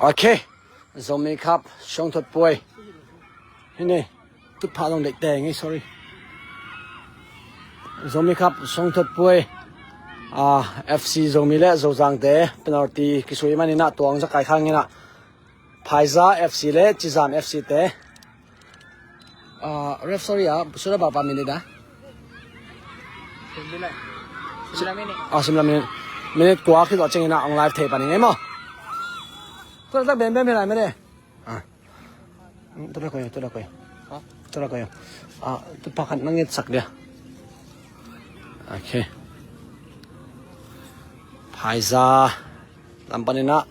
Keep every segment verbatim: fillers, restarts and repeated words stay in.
Ok. Zomi Cup, Siangthot Puai. Hini, tutphah zong deih teng hi, sorry. Zomi Cup, Siangthot Puai. Ah, F C Zomi le Zozang te penalty kisui maninah tuang zakai khangin ah Phaiza F C le Cizam F C te. Ah, ref, sorry ah, sura bapa minit ah. Simla minit. Ah, simla minit. Minit kua khit zawh ciangin ah ong live thei paning ei maw? Tua tak bem bem hi lai mede. Ah. Tua la koi, tua la koi. Ha? Tua la koi. Ah, tu pakhat nang ngetsak dia. Ok. Phaiza lam paninah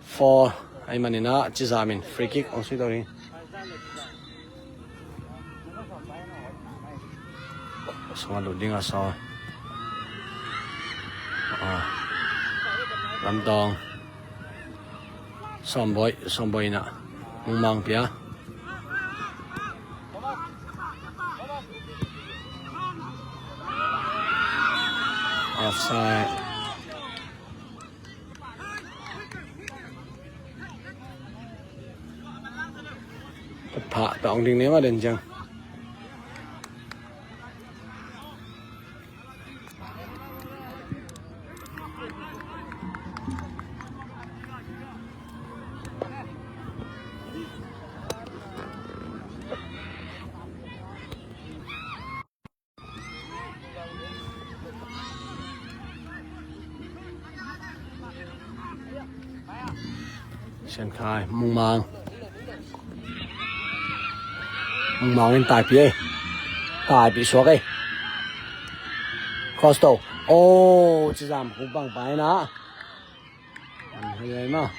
foul ahih maninah Cizam in free kick ong sui to ding. Sungah lut ding a sawl. Ah. Lamdawng. Sawmbawi, Sawmbawi inah Mungmang pia. Offside. Phah ta ong ding ne ma den ciang. Siankhai, Mungmang. Mungmang in taipih ei. Taipih suak ei. Cross to. Oh, Cizam kung pang pai na. An hei ei ma.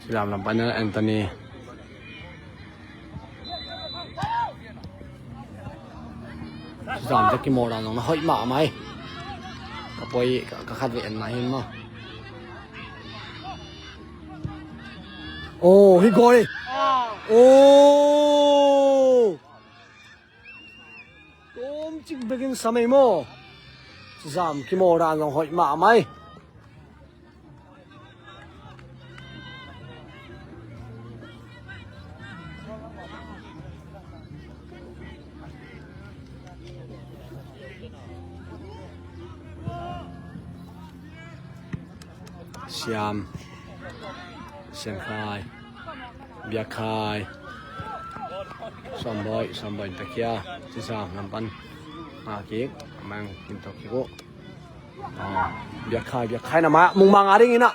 Cizam lam pan na Anthony. Cizam te kimawl dan zong na hoih mahmah ei. Ka poi, ka, ka khat ve en mah hin maw. Oh, hi gol ei. Oh. Tawmcik bekin sam ei maw. Cizam kimawl dan zong hoih mahmah ei. Siam, Siankhai, Biakkhai, Sawmbawi, Sawmbawi in takia, Cizam lam pan ngah kik, amah in kin tawh kik uh. Ah, Biakkhai, Biakkhai na mah, Mungmang a ding inah.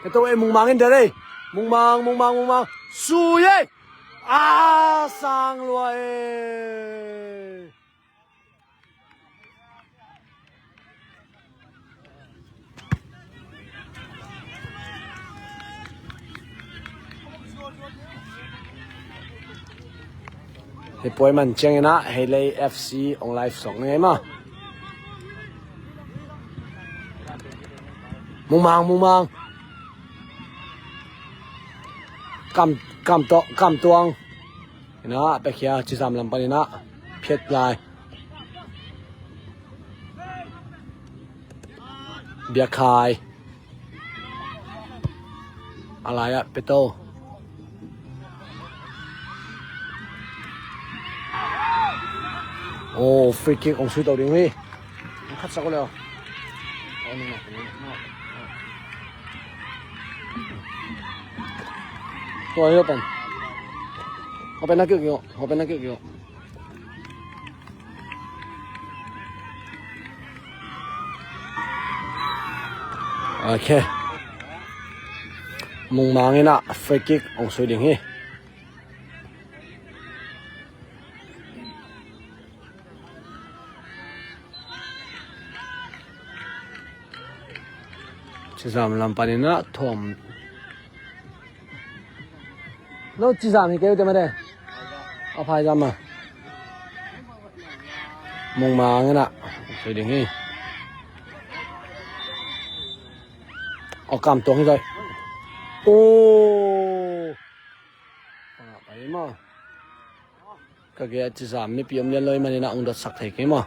Kei to ei, Mungmang in der ei. Mungmang, Mungmang, Mungmang. Sui ei. Ah, sang lua ei. Hih puai man ciangin ah Heilei F C ong live sawk ngei maw. Mungmang, Mungmang. Kam, Kam Tuang, Kam Tuang. Inah, pekhia, Cizam lam panin ah phiat lai. Biakkhai. A lai-ah Peto. Oh, free kick ong sui to ding hi. Ong khat sak uh leh. Tua hi pen. Ho pen na kiu kiu. Ho pen na kiu kiu. Ok. Mungmang in ah free kick ong sui ding hi. Cizam lam panin ah thawm. No Cizam hi kei uh te mah de. A Phaizam ah. Mungmang in ah sui ding hi. Aw, Kam Tuang hi zai. Oh. Pai maw. Ka gei a Cizam mipi om lian lo ahih manin ah ong dotsak thei kei maw.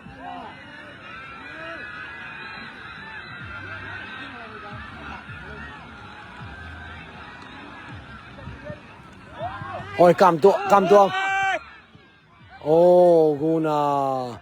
Oi, Kam Tuang, Kam Tuang. Oh, Guna.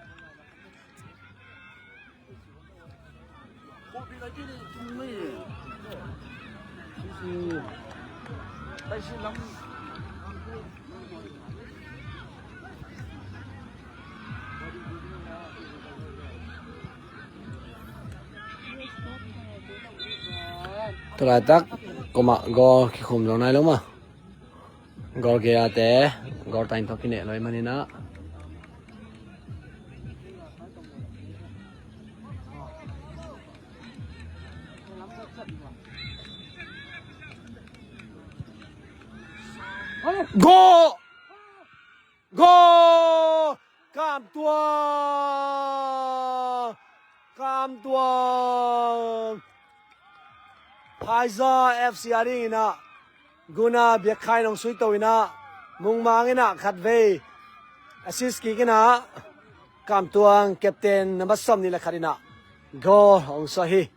Tulaitak, kuma goal kikhum zong nai lo ma. Goal gei a te, goal taing tawh kineh lo i maninah. Goal! Goal! Kam Tuang! Kam Tuang! Phaiza F C a dinginah Guna Biakkhai nong suito inah, Mungmang inah khatvei assist kik inah, Kam Tuang captain number sawm nih le khat inah goal hong suah hi.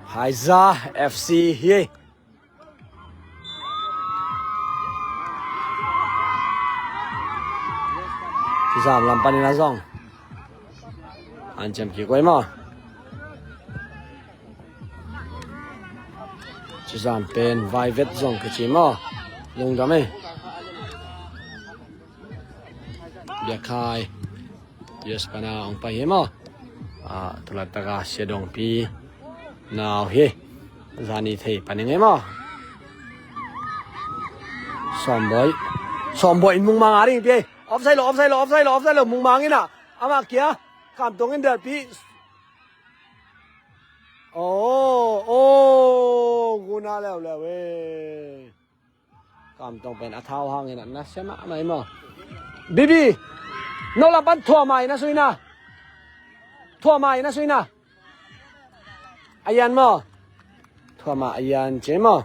Phaiza F C hi. Cizam lam panin a zong an cem kik uh ei maw. Cizam pen Vaivet zong kici maw. Lungdam ei. Biakkhai U S pana hong pai hi maw. Ah, tulaitaka Sia Dongpi nau hi. Zani thei paning hi maw. Sawmboi. Sawmboi in Mungmang a ding pi ei. Offside lo, offside lo, offside lo, offside lo, Mungmang inah. Amah kia. Kam Tuang in delpi. Oh, oh, Guna leuleu ei. Kam Tuang pen a thau hangin a nasia mahmah hi maw. Bibi. No lam pan thuamah in a suina. Thuamah in a suina. A yan maw. Thuamah a yan ci maw.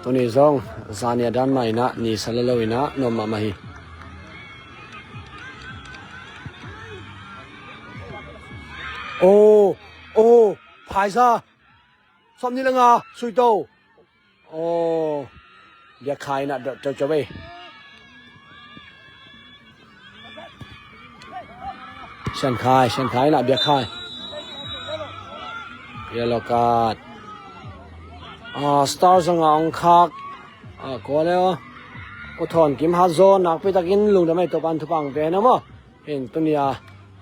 Tuni zong zania dan mah inah ni sa lalo inah nuam mahmah hi. Oh, oh, Phaiza. Sawm nih le nga, suito. Oh, Biakkhai inah dot cocop ei. Siankhai, Siankhai inah Biakkhai. Yellow card. Ah, Star zong a hong khak. Ah, kua le aw. Ko thawn kim hat zaw nakpi takin lungdam ei, Topan thupha hong pia hen aw maw. Hin tunia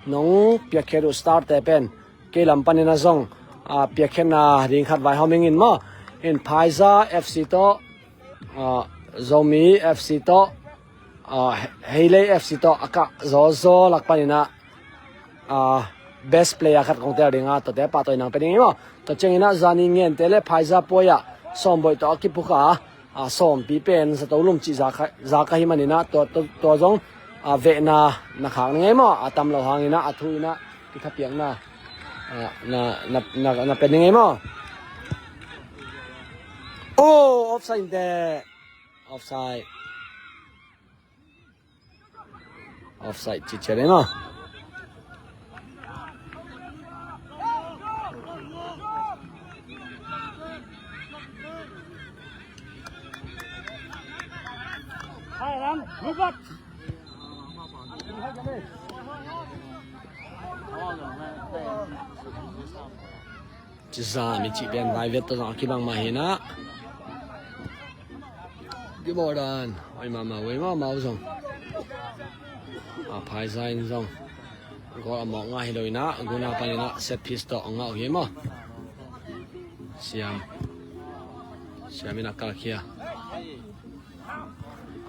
nong piakkhiat uh Star te pen kei lam panin a zong, ah, piakkhiatna ding khat vaihawm ing in maw. Hin Phaiza F C tawh, ah, Zomi F C tawh, ah, Heilei F C tawh a kah zawzaw lak paninah, ah, best player khat kong tel dinga tuate pahtawi nang pia ding hi maw. Tua cianginah zani Ngente le Phaiza puai-ah Sawmboih tawh a kipuk a, a, sawmpi pen zato lum cih za ka, za ka hi maninah tua, tua, tua zong, a, vehna na khak ning ei maw. A tam lo hanginah a thu inah kithapiakna, a, na, na, na, na pia ning ei maw. Oh, offside inteh. Offside. Offside cihcia le maw. Cizam i cih pen Vaivet tawh zong a kibang mah hinah. Kibawldan oi mahmah uh ei maw, amau zong. A, Phaiza in zong goal a mawk ngah hi lo inah, Guna paninah set piece tawh a ngah uh hi maw. Siam. Siam inah kalkhia.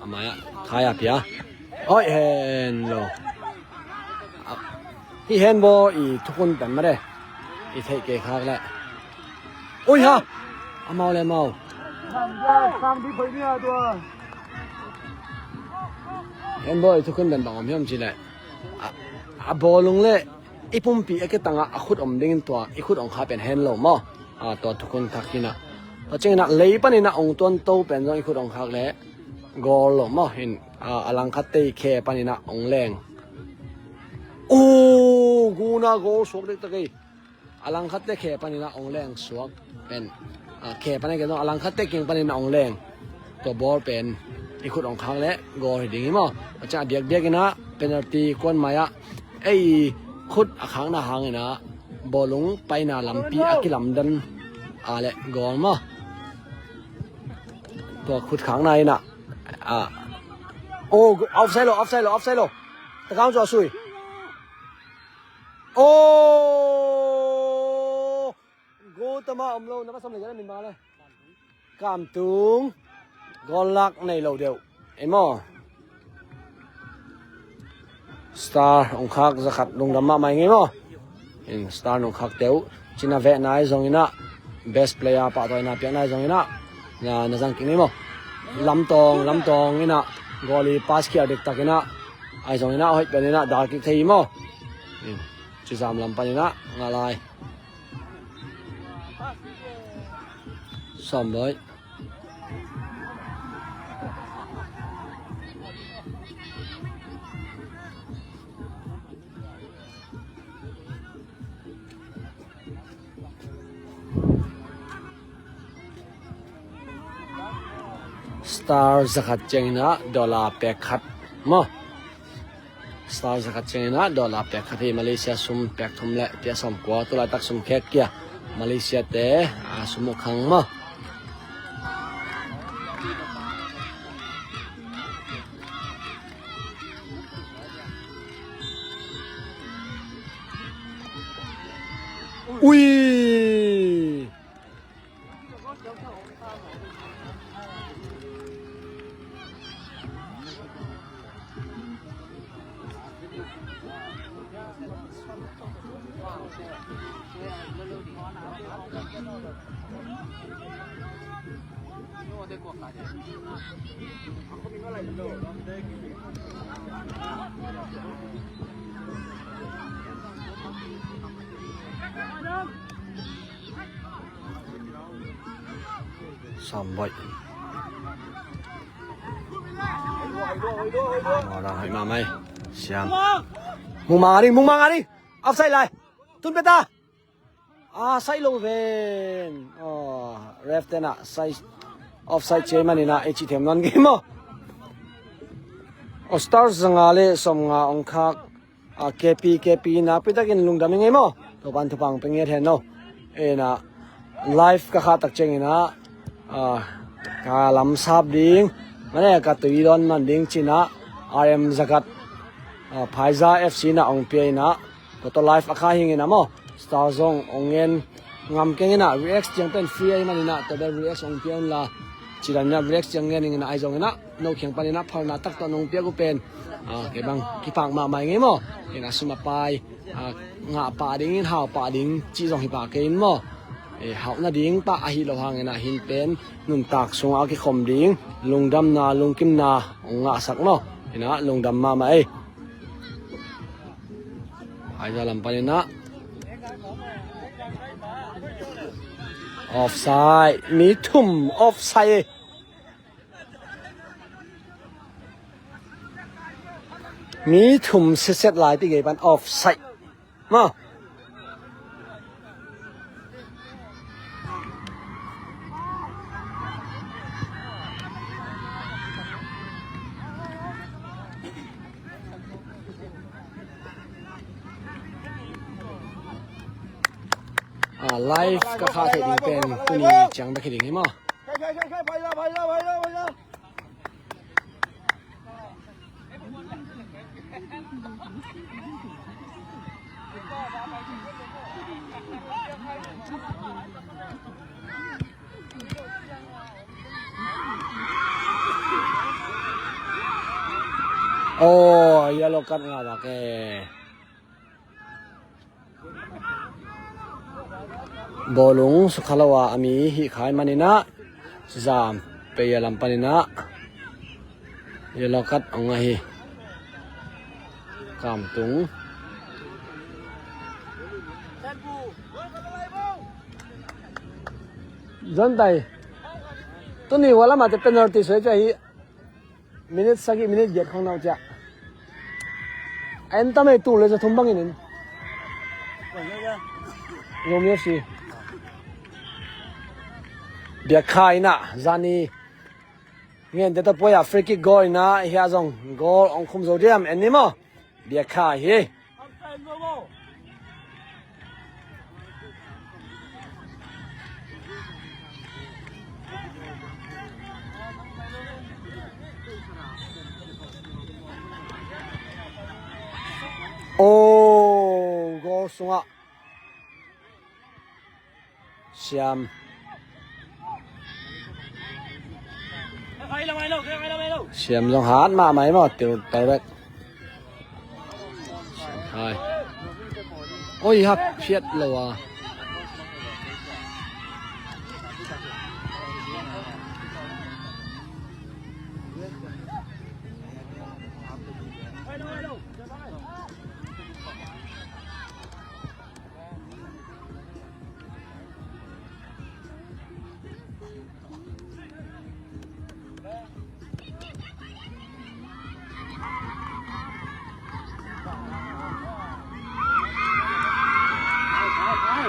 A mai-ah khai a pia. Oi, hen lo. A, hih hen baw i thukhun pen mare. I theih kei khak leh. Ui ha. Amau le amau. Hen baw i thukhun pen bang om hiam cih leh. A, a bawlung le i pumpi a kitangah a khut om dingin tua i khut ong kha pen hen lo maw. A, tua thukhun thak hinah. Tua ciangin ah lei panin ah ong tuanto pen zong i khut ong khak leh goal lo maw. In, a, a langkhatte i khe panin ah ong leng. Oh, Guna goal suak diktak ei. A langkhatte khe panin ah ong leng suak pen, a, khe panin ah khe zong a langkhatte kiang panin ah ong leng. Tua ball pen i khut ong khak leh goal hi ding hi maw. Tua ciang a diakdiakin ah penalty kuan mai ah ei khut a khakna hangin ah bawlung paina lampi a kilamdan a leh goal maw. Tua khut khakna in ah, a, oh, offside lo, offside lo, offside lo. Takang cu a sui. Oh! Goal tama om lo, na ka som le jana min ma le. Kamtung. Goal lak nei lo deuh. Ei maw. Star ong khak zakhat lungdam mahmah ing ei maw. In Star nong khak teuh. Cina veh nai zongin ah best player pahtawina piak nai zongin ah na, na zang kik ni maw. Lamtawng, lamtawng in ah goal i pass khial diktak in ah ai zongin ah hoih pen in ah dal kik thei hi maw. In Cizam lam panin ah ngah lai. Sawm bawi. Star zakhat ciangin ah dollar pek khat maw. Star zakhat ciangin ah dollar pek khat hi. Malaysia sum pek thum le tia sawm kua, tulaitak sum khek kia Malaysia te, a, sum uh khang maw. Ui! Sawm bawi. Aw, dah hoih mahmah ei. Siam. Mung mah ngah ding, mung mah ngah ding. Offside lai. Tun pia ta. A, sai lo ven. Aw, ref ten ah sai, offside ci manin ah ei cih them nawn kei maw. Aw, Stars zanga le sawmnga ong khak. A, K P, K P nakpi takin lungdam ing ei maw. Topan thupha ong pia ngiat hen aw. Ei na, live ka khah tak ciangin ah, a, ka lam sap ding, mane ka tui dawn man ding ci-in ah, R M Zagat, a, Phaiza F C na ong pia in ah, tua tawh live a khah hi ing ei na maw. Star zong ong ngen ngam keng in ah, react ciang pen free ahih manin ah, tua bel react ong pia un la. Ci dan in ah react ciang ngen ing ei na, ahi zongin ah no kiang panin ah phalna tak tawh nong piak uh pen, a, kei bang kipak mahmah ing ei maw. Ei na, sum a pai, a, ngah pah ding in, hau pah ding cih zong hi pah kei in maw. E, hauh nading pah ahi lo hangin ah hin pen nuntak sungah a kikhom ding lungdamna, lungkimna ong ngahsak maw. Ei na, lungdam mahmah ei. Phaiza lam panin ah. Offside. Mi thum offside ei. Mi thum setset lai pi gei pan offside. Maw. A, live ka khah theih ding pen tuni ciang bek hi ding hi maw. Aw, yellow card ngah bak e. Bawlung sukha lo a, a mi hih khai manin ah, Cizam pei a lam panin ah yellow card ong ngah hi. Kamtung. Zon tai. Tuni wala mate penalty soi cia hi. Minute sagih, minute giat khong nau cia. En tamei tu le za thum bangin in. Zomi F C. Biakha ina, zani. Ngen te ta poya free kick goal ina, hia zong goal ong khum zo diam, en ni maw. Biakha hi. Oh, goal sungah. Siam. Siam zong hat mahmah hi maw, tel, tel bek. Siam hai. Oi, hak phiat lo a.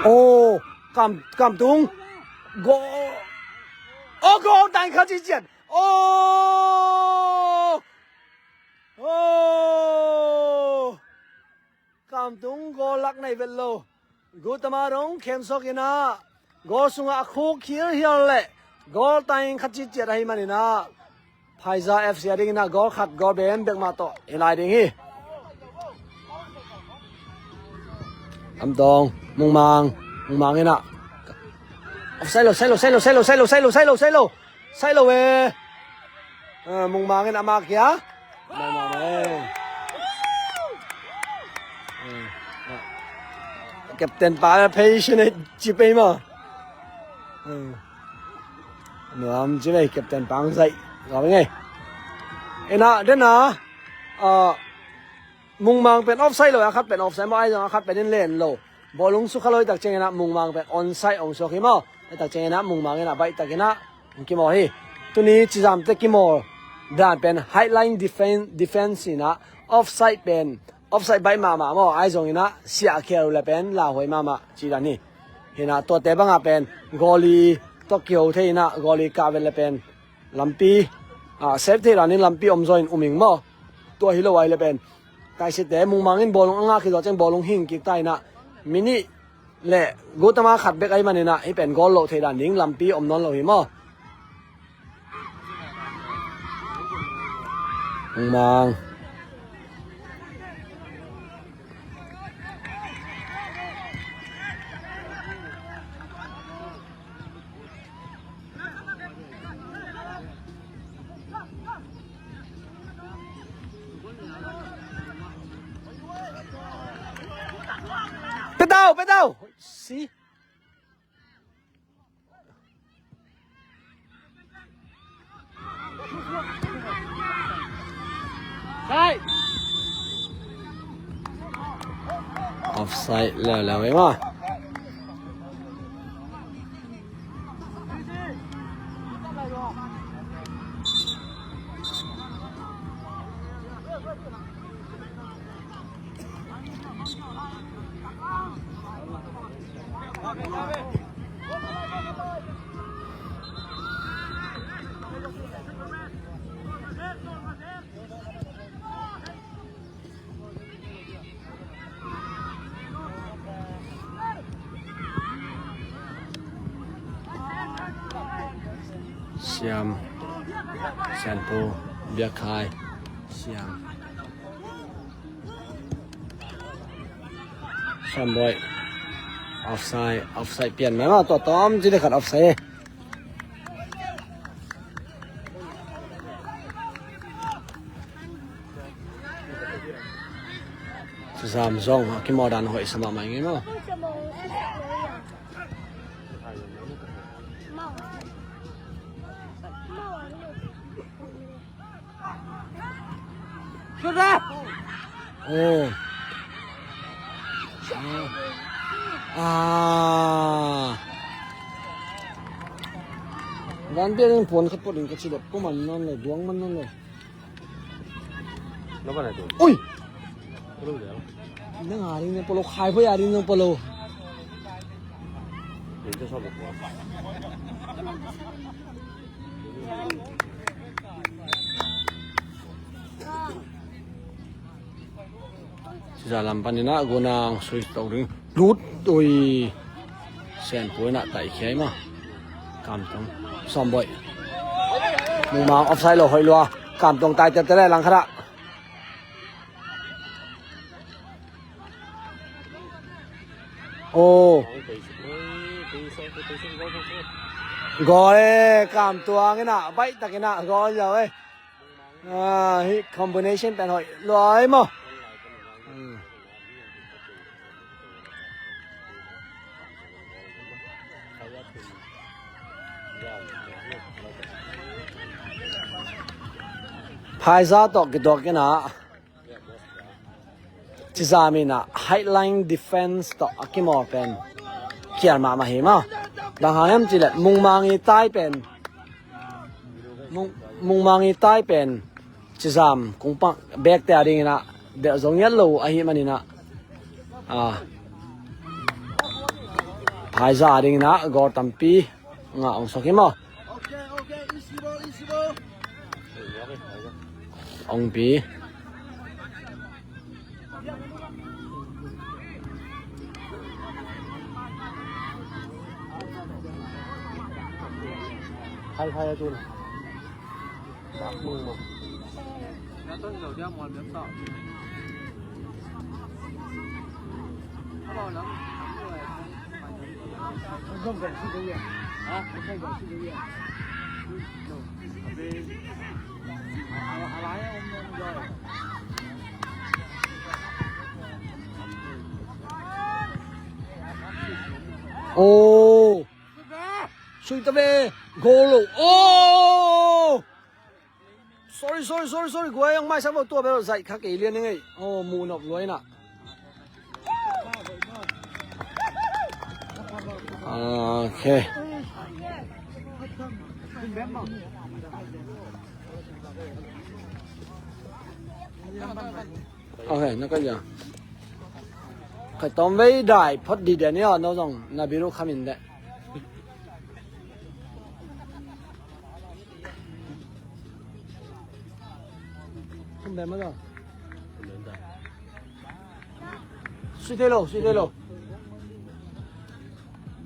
Oh, kam, kam tung. Goal. Oh, goal, tang khat ci ciat. Oh. Oh. Kam tung goal lak nei vet lo. Gutama dong khemsok ina. Goal sungah a khuk hilhial le. Goal taing khat ciciat ahi manina. Phaiza F C a dingina goal khat goal bem bek mah tawh i lai ding hi. Kam tong, Mungmang, Mungmang ina. Offside lo, side lo, side lo, side lo, side lo, side lo, side lo, side lo. Sai lo ve. Mungmang in a mak hia. Captain pa phei sin ei ci pei maw. Nuam ci vei captain pa ang zai. Gawm ngei. Ina dena. Mungmang pen offside lo, a khat pen offside maw, ai zong a khat pen in len lo. Bawlung sukha lo, i tak ciangin ah Mungmang pen onside ong suak hi maw. I tak ciangin ah Mungmang in ah baih takin ah kimawl hi. Tuni cizamte kimawl dan pen highline defense, defense in ah offside pen, offside baih mahmah maw, ai zongin ah siah khial uh le pen lauhuai mahmah ci dan hi. Hi in ah tuate bangah pen goalie tawh kiho thei in ah goalie kah vet le pen lampi, ah, save thei dan in lampi om zaw in um ing maw. Tua hi lo ai le pen Taisite Mungmang in bawlung a ngah khit zawh ciang bawlung hing kik ta in ah, minute le gutama khat bek ahi manin ah hih pen goal loh theih dan ding lampi om nawn lo hi maw. Mungmang. Pedau, pedau. Si. Offside leuleu ei maw. Siam, Sianpu, Biakhai, Siam. Siam Boy. Offside, offside pian mai ma, tua tom ci le khat offside. Zam zong a kimawl dan hoih sa mahmah ing ei maw. Oh. Ah. Van bia ding puan khat pawt ding ka ci dep ko man nawn lo, duang man nawn lo. Ui! Nang a ding nang polo khai pho ya ding nang polo. Cizah lam panin ah gunang sui to ding. Lut ui. Sen puai na tai khiai ma. Kamtong Sawmboih. Mungmang offside lo hoih lua. Kamtong tai tep tele lang khat ah. Oh. Goal e, Kamtuang in ah baih tak in ah goal zo e. Ah, hi combination pen hoih lua e maw. Hmm. Phaiza tawh kituak in ah. Cizam in ah highline defense tawh a kimawl pen kial mahmah hi maw. Bang hang hiam cih leh Mungmang i tai pen, Mung, Mungmang i tai pen Cizam kungpang bekte a ding in ah delh zo ngiat lo uh ahih manin ah, ah, Phaiza a ding in ah goal tampi ngah hong suak hi maw. Hong pi. Hai hai a tun. Oh. Sui ta ve. Goal lo. Oh. Sorry, sorry, sorry, sorry. Guai ang mai sa vo tua bel zai kha kei lian ngei. Oh, mu nop luai na. Okay. Okay, na ka ya. Ka tom vei dai phot di de ni, no zong na biru khamin de. Kum bem a lo. Sui thei lo, sui thei lo.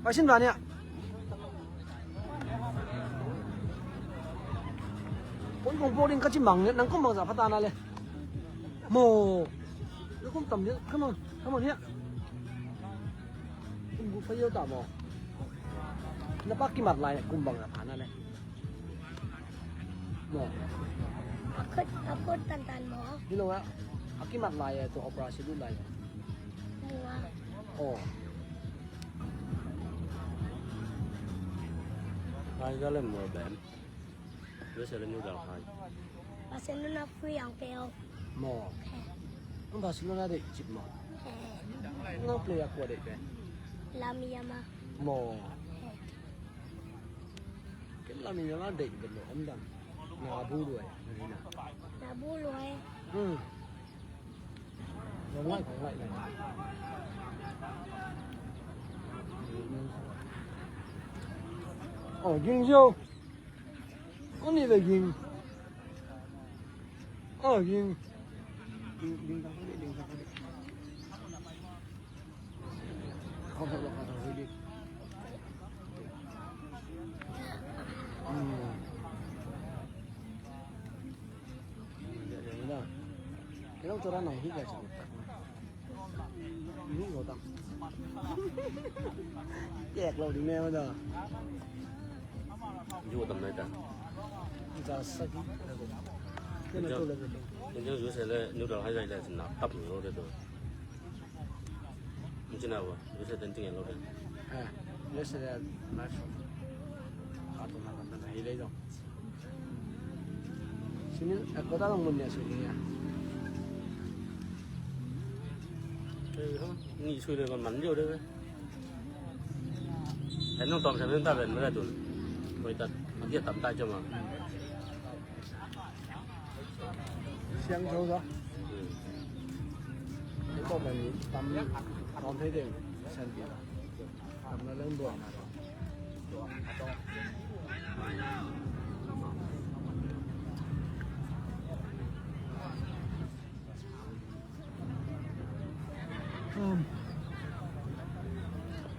Pai sin van ia. Poi kong pok ding ka ci mang nang kum bangza pha ta na le. Mo. Kum tam dia. Come on. Come on ia. Kum bu fa yo ta mo. Na pa kimat lai kum bangza pha na le. Maw. A khut, a khut tantan maw. Hi lo ah. A kimat lai ah, tua operation lut lai ah. Mua. Oh. Hai ka lem mua bem. Barcelona dal hai. Barcelona free ang peo. Maw. He. Ang Barcelona dei cip maw. He. Ang player kua dei pe. Lamine Yamal. Maw. He. Ken Lamine Yamal deih bel lo om dan. Na bu luai. Na bu luai. Hmm. Kong lai, kong lai, lai. Oh, ging zio. Kong ni le ging. Oh, ging. Ging, ging, ging, ging, ging. Ken jong use le neutral hai zai le cin na tap ni lo de do. Cin na wa use ten cing lo de. Use le na. Ka to na ka na hi le do. Sini aku ta long mun ya sini ya. Ni sui le kon man jo de. Ai nong tom sa men ta ben ma la tun. Hoih tat, a giat tam tai ciang a. Siang zo zo. Hei tawh pen tam tawm thei ding. Sen tam na leng buang.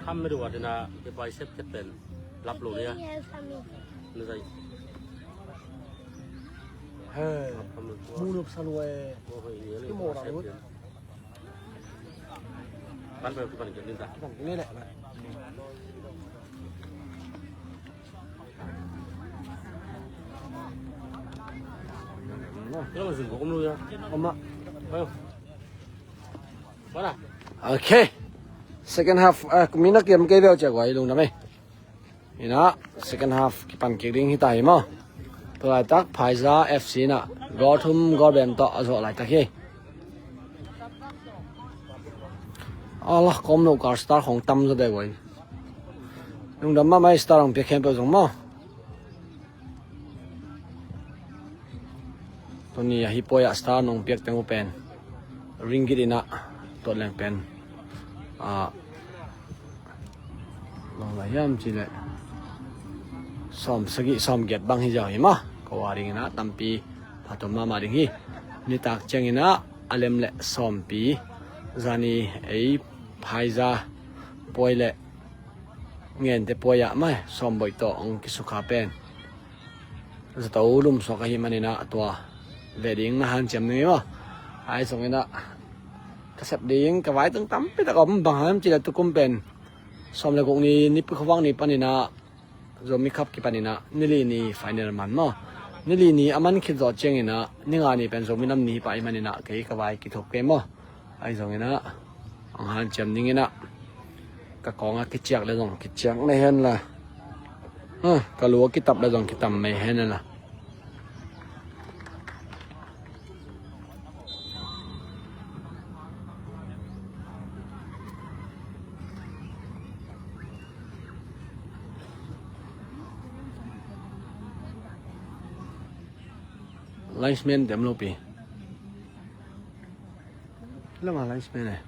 Kham me dua dina ke pai sep ke pen lap lo nia. Ni sai. He. Mu nuk sa lue. Ki mo ra lut. Pan pe ki pan ke din ta. Pan ke ni le. Ok. Second half, ah, mina kiam kei veu cia guai lungdam ei. Ina second half kipan kik ding hi ta hi maw. Tulaitak Phaiza F C na goal thum goal bem tawh a zawh laitak hi. Alah, kom lo kar star khong tam zaw deuh guai. Lungdam mahmah ei, star hong piak khempeuh zong maw. Tuni a hih pawi ah star nong piak teng uh pen ringgit inah tuat leng pen, ah, long lai hiam cih leh sawm sagih sawm giat bang hi ziau hi maw. Ko a ding inah tampi phatom mahmah ding hi. Nitak ciang inah a lem leh sawmpi, zani ei Phaiza pawi leh Ngente pawi ah mah sawm boih tawh hong kisukha pen zato lum suak ahih manin ah tua ve ding na hanciam ning ei maw. Ahi zongin ah ka sep ding ka vai tung tampi tak a om, bang hang hiam cih leh tukum pen sawm le guk ni, Nipi khuavak ni panin ah Zomi Cup kipanin ah ni li ni final man maw. Ni li ni a man khit zawh ciangin ah ni nga ni pen Zomi nam ni hi pah ahih manin ah kei ka vai kithuk kei maw. Ahi zongin ah hong hanciam dingin ah ka kawng a kiciak le zong kiciak mei hen la, ha, ka lu a kitap le zong kitam mei hen la. Linesman dem lo pi. Lama linesman eh.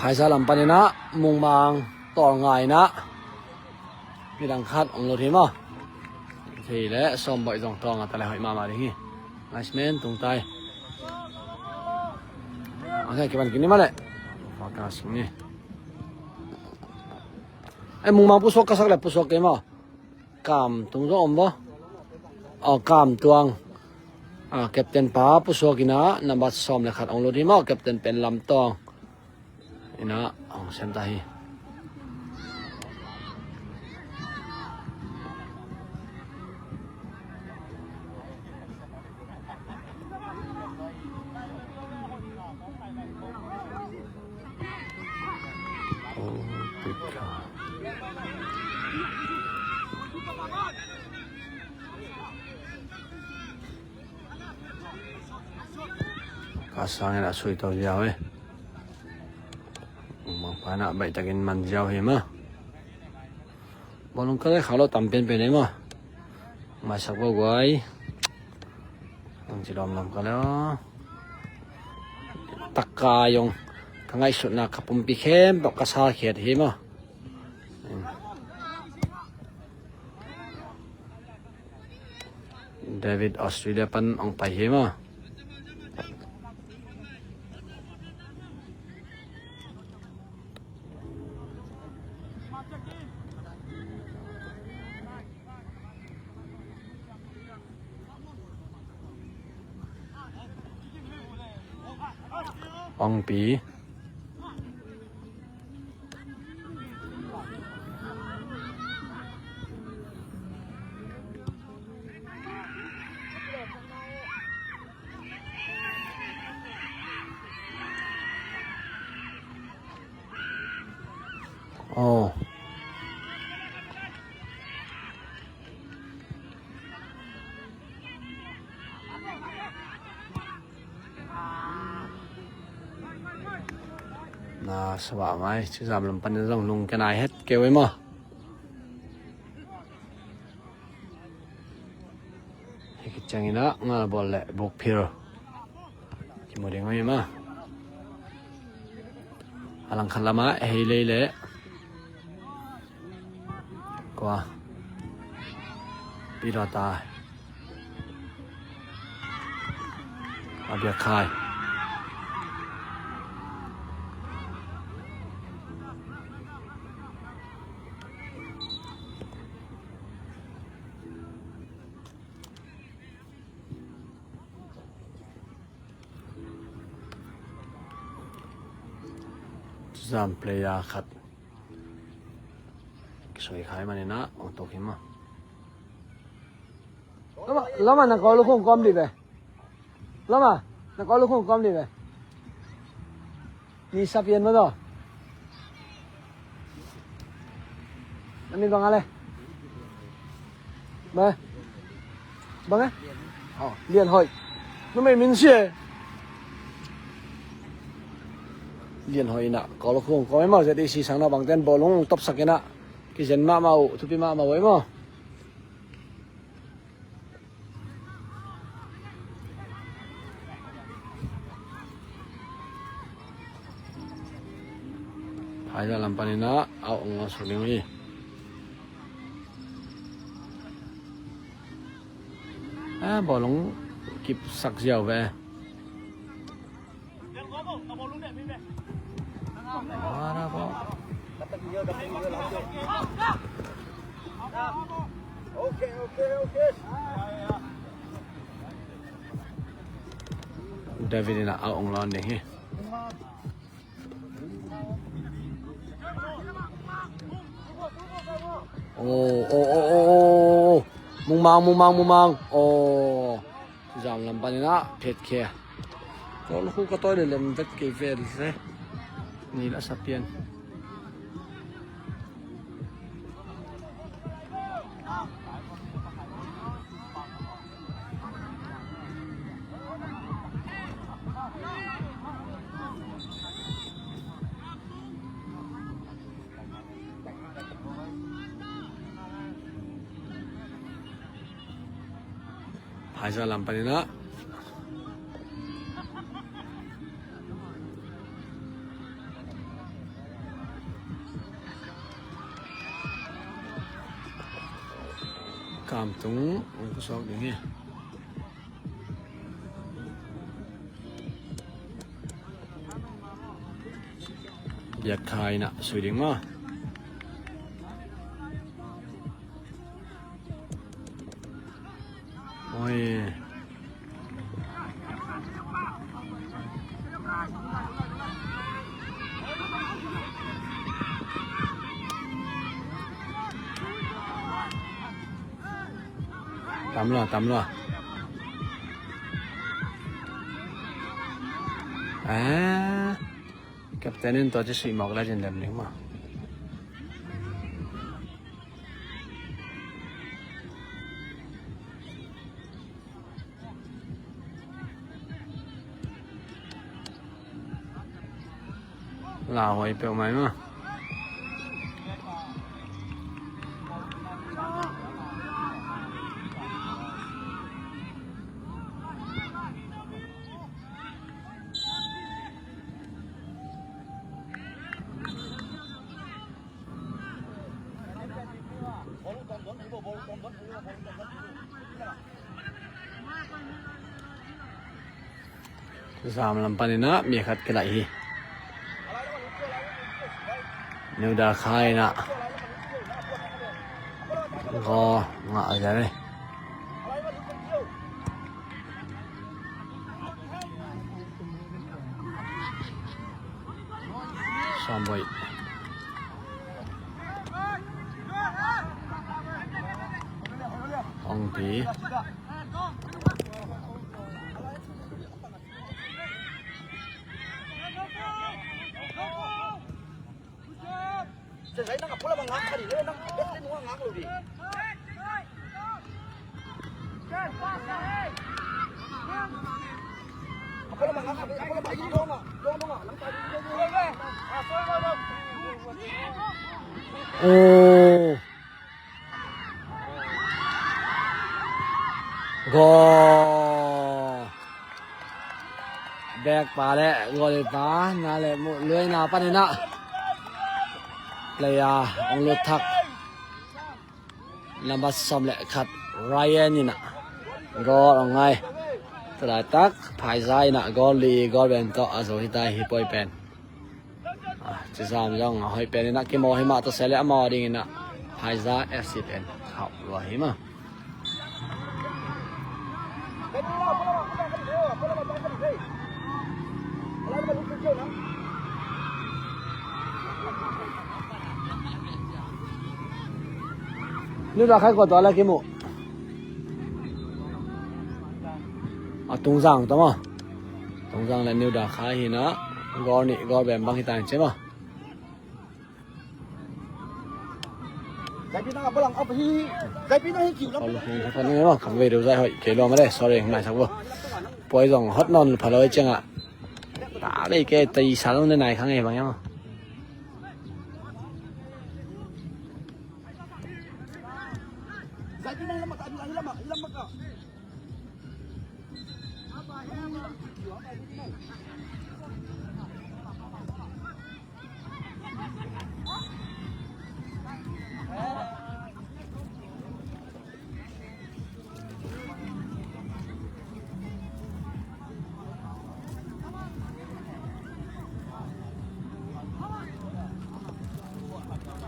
Phaiza lam panin ah Mungmang tawlnga in ah midang khat hong lut hi maw. Thei le sawm boih zong tawlnga ta le hoih mahmah ding hi. Linesman tung tai. Ang thei kiban kini mah le. Focus ni. Eh, Mungmang pusuak ka sak le pusuak kei maw. Kam Tung zong om bo. Aw, Kam Tuang. Ah, captain pa pusuak in ah nambat sawm le khat hong lut hi maw, captain pen Lam Tawng. In ah hong sem ta hi. Ka sangin a sui to ziau e. Mangpa na baih takin man ziau hi ma. Bawlung ka le khalo tam penpen e maw. Maisak bo guai. Ang ci lawmlawm ka le aw. Takka yong ka ngaihsutna ka pumpi khempeuh ka salkhiat hi maw. David Australia pan hong pai hi maw. Hongpi. Oh. Na sawah mai, Cizam lam panin zong lungkia nai het kei uh ei maw. Hih khit ciangin ah ngal bawl le buk phir kimu ding uh hi mah. A langkhat lamah Hei Lei le kua, Pi Lua Ta, a Biak Khai. Cizam player khat kisoi khai manin ah hong tuk hi mah. Lama, lama na kawl khung kawm dih ve. Lama, na kawl khung kawm dih ve. Ni sa pian maw taw? Na min bang a le? Bang a? Bang a? Oh, Lian Hoih. Numei min si e. Lian Hoih in ah kawl khung kawm ei maw, Z A C sang na bangten bawlung topsak in ah kizen mahmah uh, thupi mahmah uh ei maw. Phaiza lam panin ah a ong a suk ding uh hi. A bawlung kipsak ziau ve. David in ah a ong lawn ding hi. Oh, oh, oh, oh, oh. Mumang, mumang, mumang. Oh. Zam lam panin ah phet khia. Kawl khu ka tawi le lem vet kei vel se. Ni la sa pian. Phaiza lam panin ah kam tung ong kusawk ding hi. Biak Khai in ah sui ding maw. Oi. Tam lua, tam lua. Ah, captain in tua ci sui mawk la cin lem ding maw. Lauhuai peuhmah mah. Zam lam panin ah mi khat kilaih hi. Neuda Khai in ah gaw ngah a zia ve. Sawmboih. Ong pi. Oh. Goal. Bekpa le goalkeeper na le mu luaina panin ah player ong lut thak, number sawm le khat, Ryan in ah goal ong ngai. Tua laitak Phaiza in ah goal li, goal bem tawh a zo hi ta hi, poi pen. Ah, Cizam zong a hoih pen in ah kimawl hi mah, tua sia le amau dingin ah Phaiza F C pen khauh lua hi mah. Niuda khai kua tua la kimu. A Tungzang tawh maw. Tungzang le Niuda khai hi na. Goal nih, goal bem bang hi ta in ci maw. Goal nih, goal nih maw. Kam vei deuh zai hoih kei lua mah le. Sorry, ngai sak bo. Poi zong hot nawn pha lo ciang ah. Ta vei kei tei sa lo ne nai khang ei bang ya maw.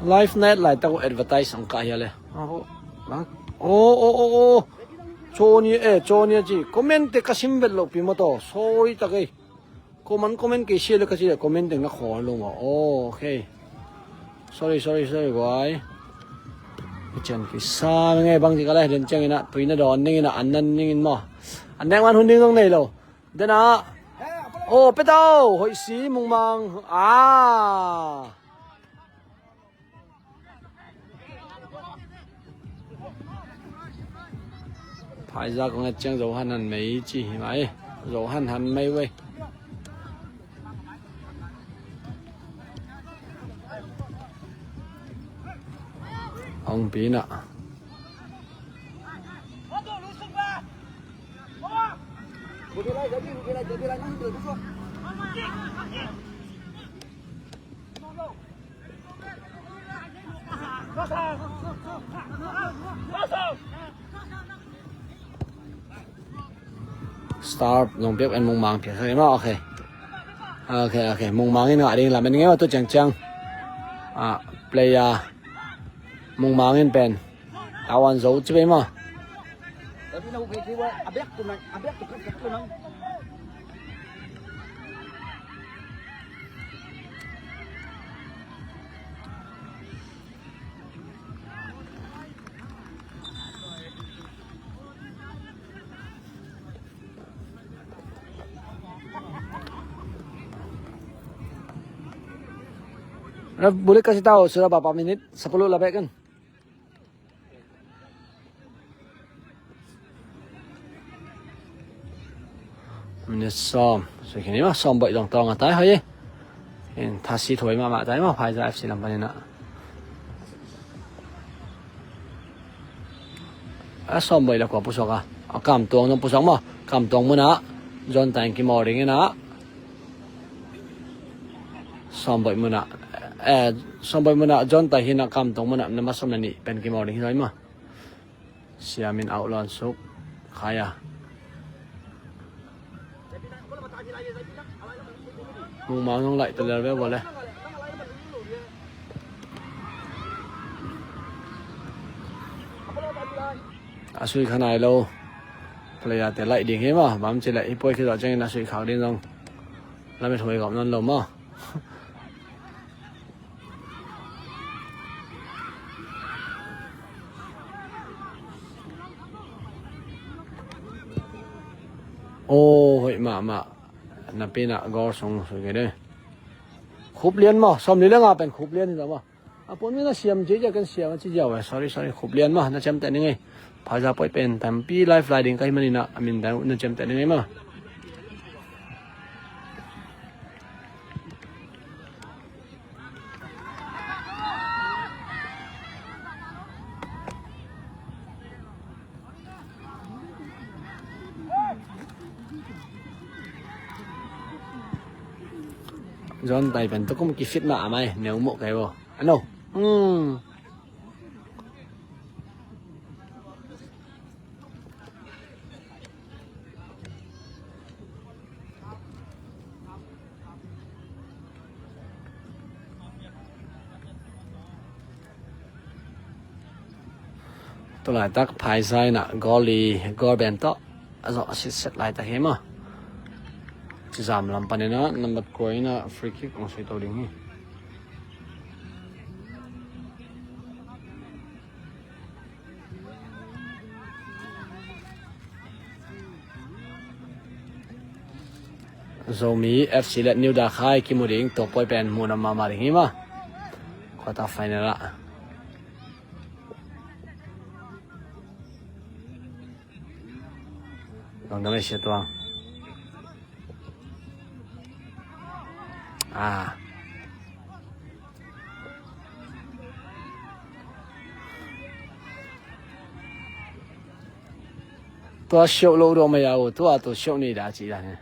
Live net laitak uh advertise ang kah hia le. Oh, oh, oh, oh. Chawnia, eh, chawnia ci. Comment te ka sim vet loh pi maw taw. Sorry tak ei. Comment, comment kei sia le ka ci le comment teng na khawl lo maw. Oh, okay. Sorry, sorry, sorry, guai. Ka cian kisa nge bang ci ka le den ciang in ah. Tui na dawn ding in ah. An nan ding in maw. An nek man hun ding zong nei lo. Dena. Oh, petau. Hoih si mungmang. Ah. Phaiza kong et ciang Zo Han Han mei ci hi mai. Zo Han Han mei wei. Ong pi na. Star nong piak en Mungmang piak sa ma. Okay. Okay, okay. Mungmang in ngah ding lam en ngei ma tu ciang ciang. Ah, player Mungmang in pen. Tawan zo ci bei ma. Ref, boleh kasih tahu sudah berapa minit? Sepuluh lebih kan? Minit sawm. So kini ma sawm baih dong tawng a tai hoi e. In thasi thoi mahmah tai ma Phaiza F C lam panin ah. A sawm baih la kua pusuak a. A Kam Tuang zong pusuak ma. Kam Tuang mun ah John Taing kimawl ding in ah. Sawm baih mun ah. Eh, sawm baih mun ah John Taing hi in ah Kam Tuang mun ah na ma sawm na nih pen kimawl ding hi zoi ma. Siamin auh lawn suk khai a. Mungmang zong laih ta lel ve vua le. A sui kha nai lo. Player te laih ding hi maw. Bang ci leh i puai khit zawh ciangin a sui khak ding zong lamet huai gawm nawn lo maw. Aw, hoih mahmah. Napi na goal sung sung kei de. Khup lian maw, sawm li le nga pen khup lian hi ta maw. A pon mi na siam ci ja kan siam a ci ja ve. Sorry, sorry, khup lian maw, na ciam teh ni ngei. Phaiza poi pen tampi live lai ding ka hi manin a, a min dan na ciam teh ni ngei maw. John Tai pen tukum kifit mah a mai neu muh kei bo. Ano. Hmm. Tu laitak Phaiza in a goal li, goal ben tawh a zawh a sitset laitak hi maw. Cizam lam panin a number kua in a free kick hong sui to ding hi. Zomi F C le New Dakhai kimu ding, tua poi pen muhnam mahmah ding hi maw. Quarter final ah. Lungdam ei Sia Tuang. Ah. Tua siauh lo dawh mai a uh, tua tua siauh ni dah cih dah ni.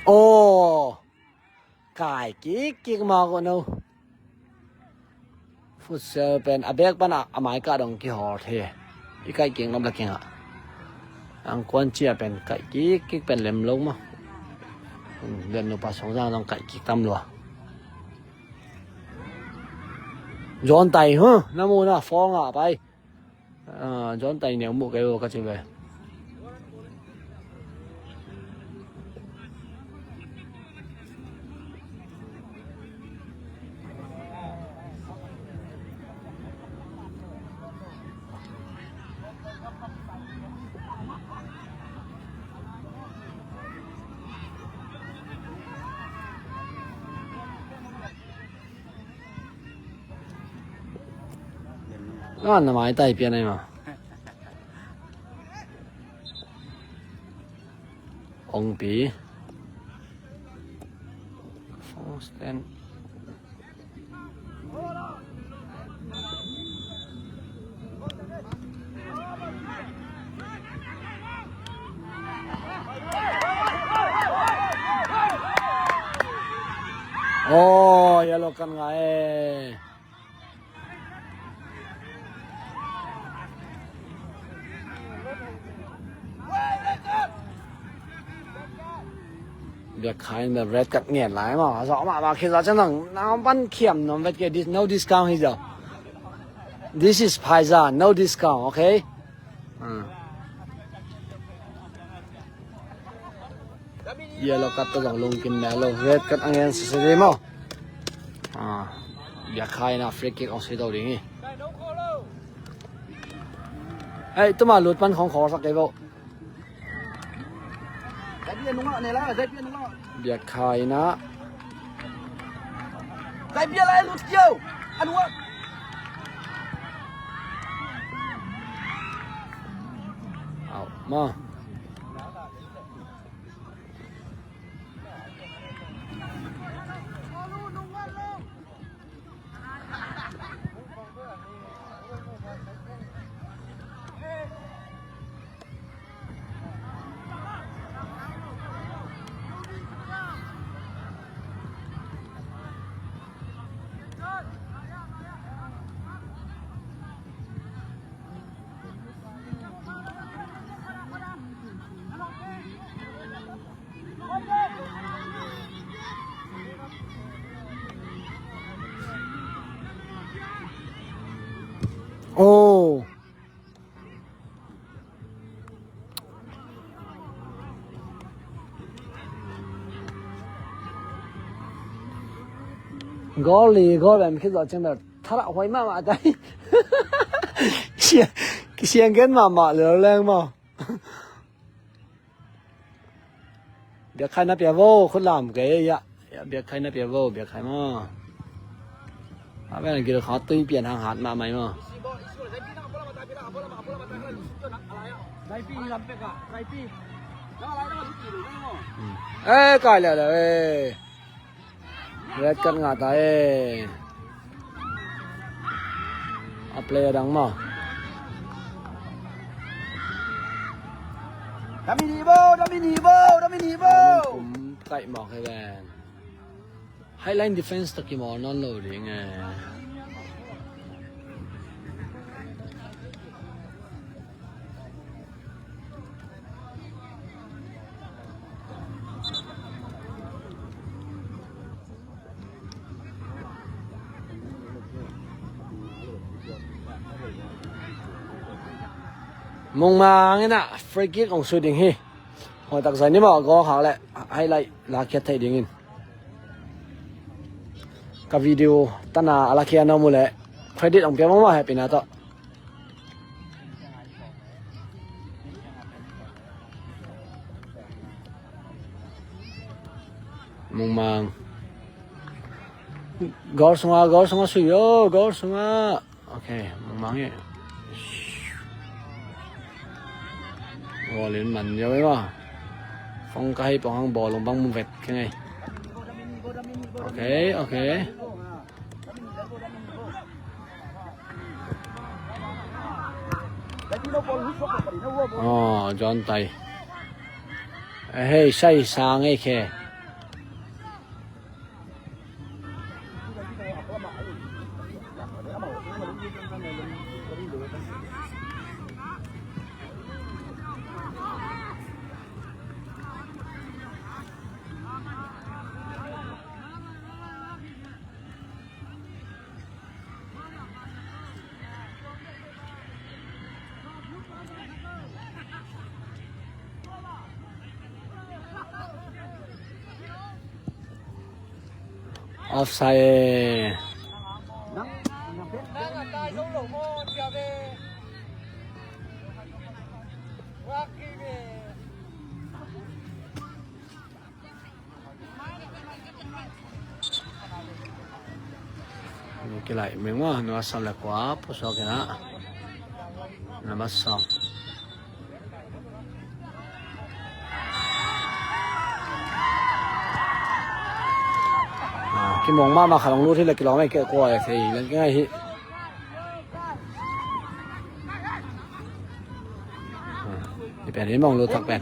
Aw. Kai kik kik mawk uh no. Futsal pen a bek pan a, a mai kah dong kihawl thei. I kaih kik ngam la kingah. Angkuan cia pen kaih kik kik pen lem lo maw. Lian nupa Sawng Zang dong kaih kik tam lua. John Tai, huh? Na mu na, fawng ah pai. Ah, John Tai neu muh kei uh ka ci ve. Ah, na maitai pian ai ma. Ongpi. Four stand. Oh, yellow card ngah e. Biakkhai in the red card ngen lai maw. A zawh mahmah khi zawh ciang dang nang pan khiam nuam vet kei, dis-, no discount hi zaw. This is Phaiza, no discount, okay? Ah. Yellow card tawh zong lungkim mel lo. Red card a ngen sese dei maw. Ah. Biakkhai in a free kick hong sui to ding hi. Hei, tuma lut pan khong khawlsak kei vo. Biakkhai in a. Au, maw. Goal li goal bem khit zawh ciang bel tharah huai mahmah tai. Kisiang, kisiang gen mahmah lel leng maw. Biakkhai na pia vo, khut lam kei ia. Ia, biakkhai na pia vo, biakkhai maw. A ven gil khaw tui pian hang hat mahmah maw. Eh, kai leh leh, eh. Red card ngah ta e. A player dang maw. Damin hi bo, damin hi bo, damin hi bo. Kum kaih mawk hi ven. Highline defense tawh kimawl nawn lo ding e. Mungmang in ah free kick hong sui ding hi. Hoi takzai ni maw, goal khak leh highlight lakhiat theih dingin. Ka video tana a lakhiat na mu leh credit hong pia mawk mawk, happy na tawh. Mungmang. Goal sunga, goal sunga sui o, goal sunga. Ok, Mungmang hi. Goal in man yo e maw. Phong ka hei pong hang ball hong bang mu vet keng ei. Ok, ok. Aw, John tai. Hei, sai sang ei khe. Offside. Kilaih meng maw, nua sam le kua pusuak in ah. Nua sam. Ah, kimong mahmah khat hong lut hi le kilawm ei keh kua le thei leng kingai hi. Ah, hi pen hi mong lut thak pen.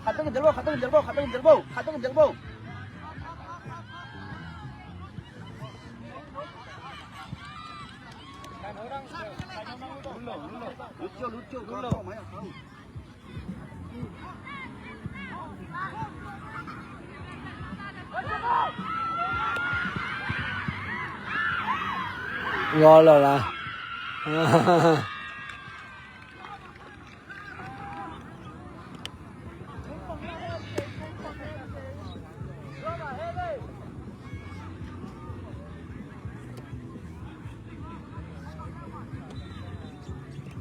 Khat teng in del bo, khat teng in del bo, khat teng in del bo, khat teng in del bo. Lut ciau, lut ciau, lut ciau. Goal lo la.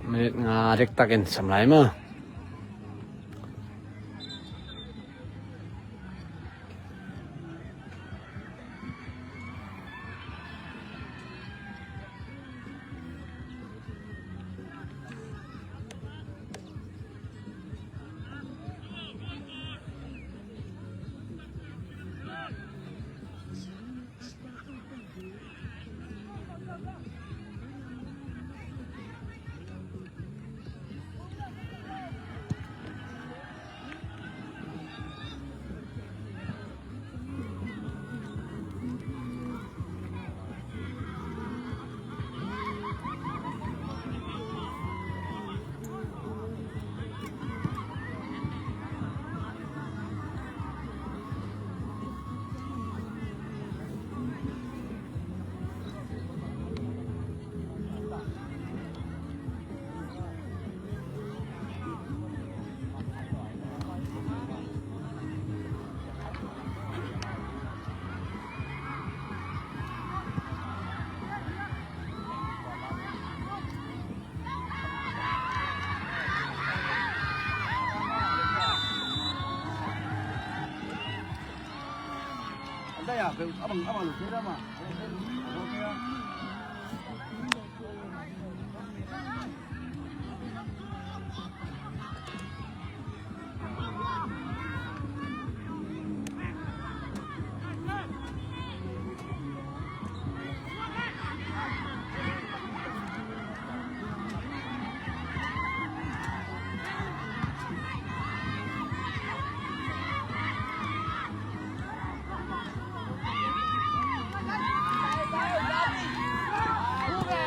Minute nga dektakin sam lai maw.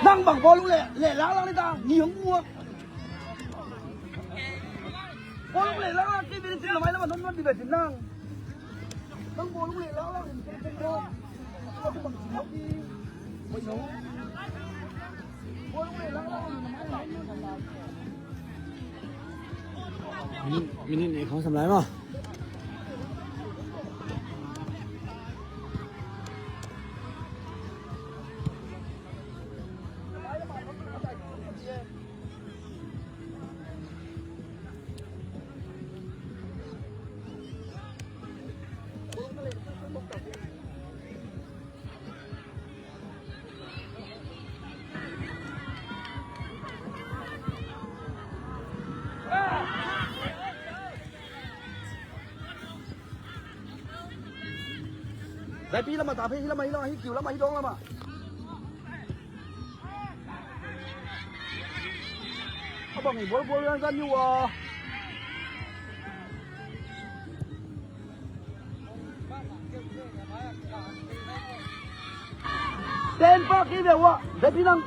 Nang bang bawlung leh, leh lang lang ni ta, ni hong muak. Bawlung leh lang lang, kei bel sin lamai lam a non non di beh sin nang. Nang bawlung leh lang lang, kei bel sin nang. Minute, minute nih khawng sam lai maw. Zaipi lamah ta phei, hi lamah, hi lamah, hi kiu lamah, hi dawng lamah. A bang hi bualbual zan zan hi ua. Ten pa kei ve ua. Zaipi nang.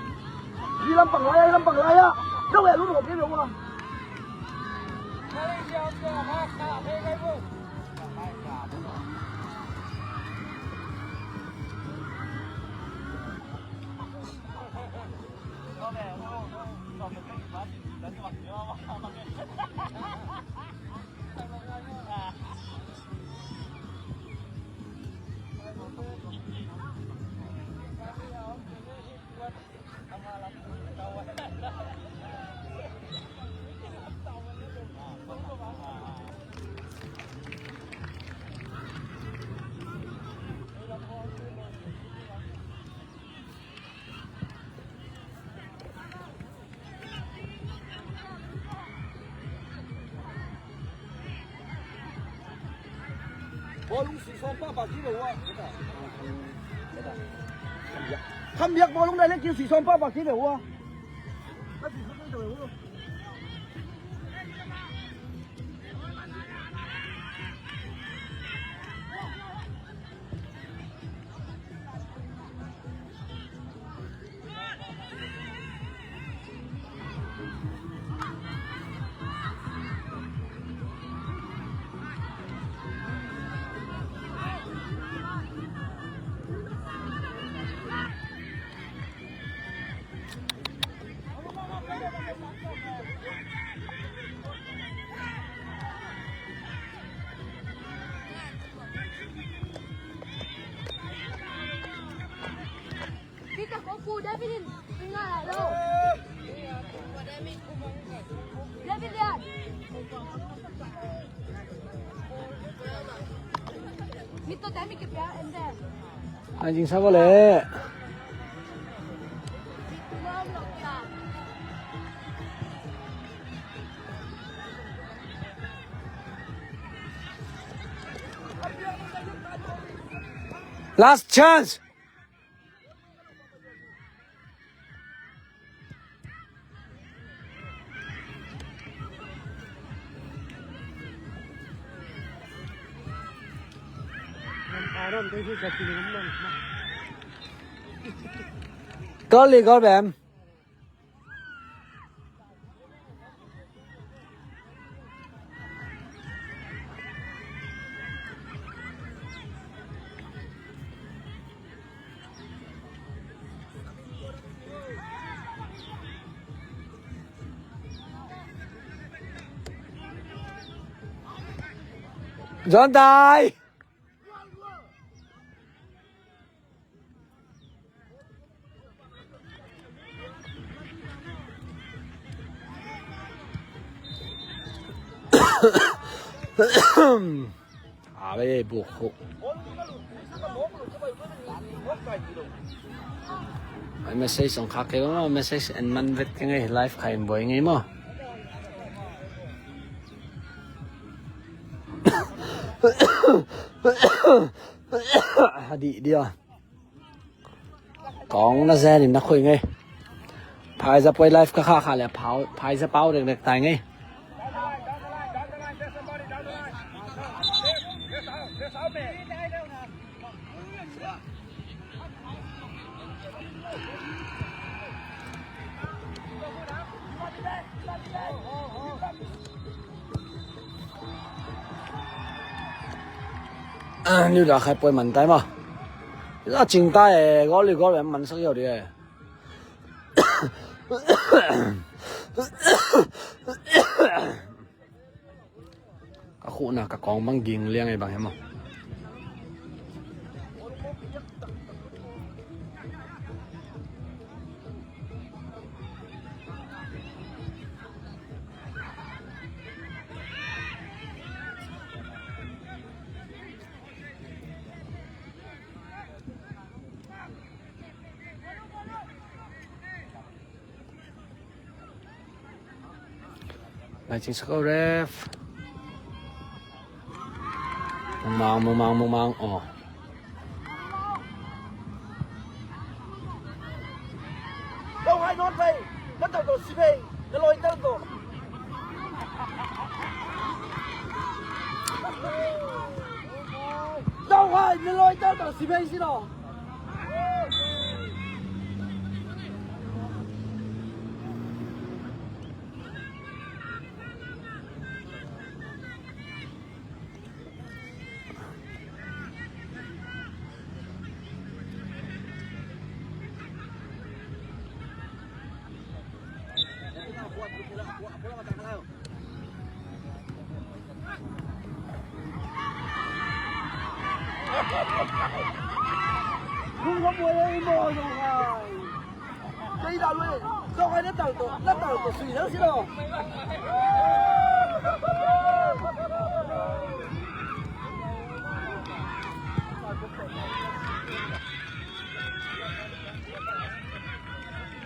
Hi lampang lai a, hi lampang lai a. Zau e, lu kei ve ua. Bawlung sih sawm pahpah kei ve ua. Khambiak bawlung dai le kei sih sawm pahpah kei ve ua. David in, tinggal lo. David lihat. Mito tami ke pia ende. Anjing sabo le. Last chance. Goal lead, goal bem. John Tai. A ve buk hu. Ai message song khak kei maw, message en man vet keng ei, live khai in buai ngei maw. Adih dia. Kong na zen in na khui ngei. Phaiza puai live ka kha kha le phau, phaiza pau dek dek tai ngei. Niu da khai puai man tai ma. A cing tai e, gol li gol man sak yau di e. Ka khuhna ka kawng bang ging liang ei bang hiam maw. Lai cing sak o ref. Mumang, mumang, mumang. Oh. Don't hide, not play. Not out of space. Na lawi tal ko. Dawng hai, na lawi tal ko, si bei si lo.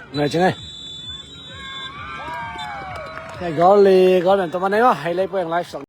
Ngai cing ai. Ngai gol li, gol nan to ma nai ma, hai lai pueng live song.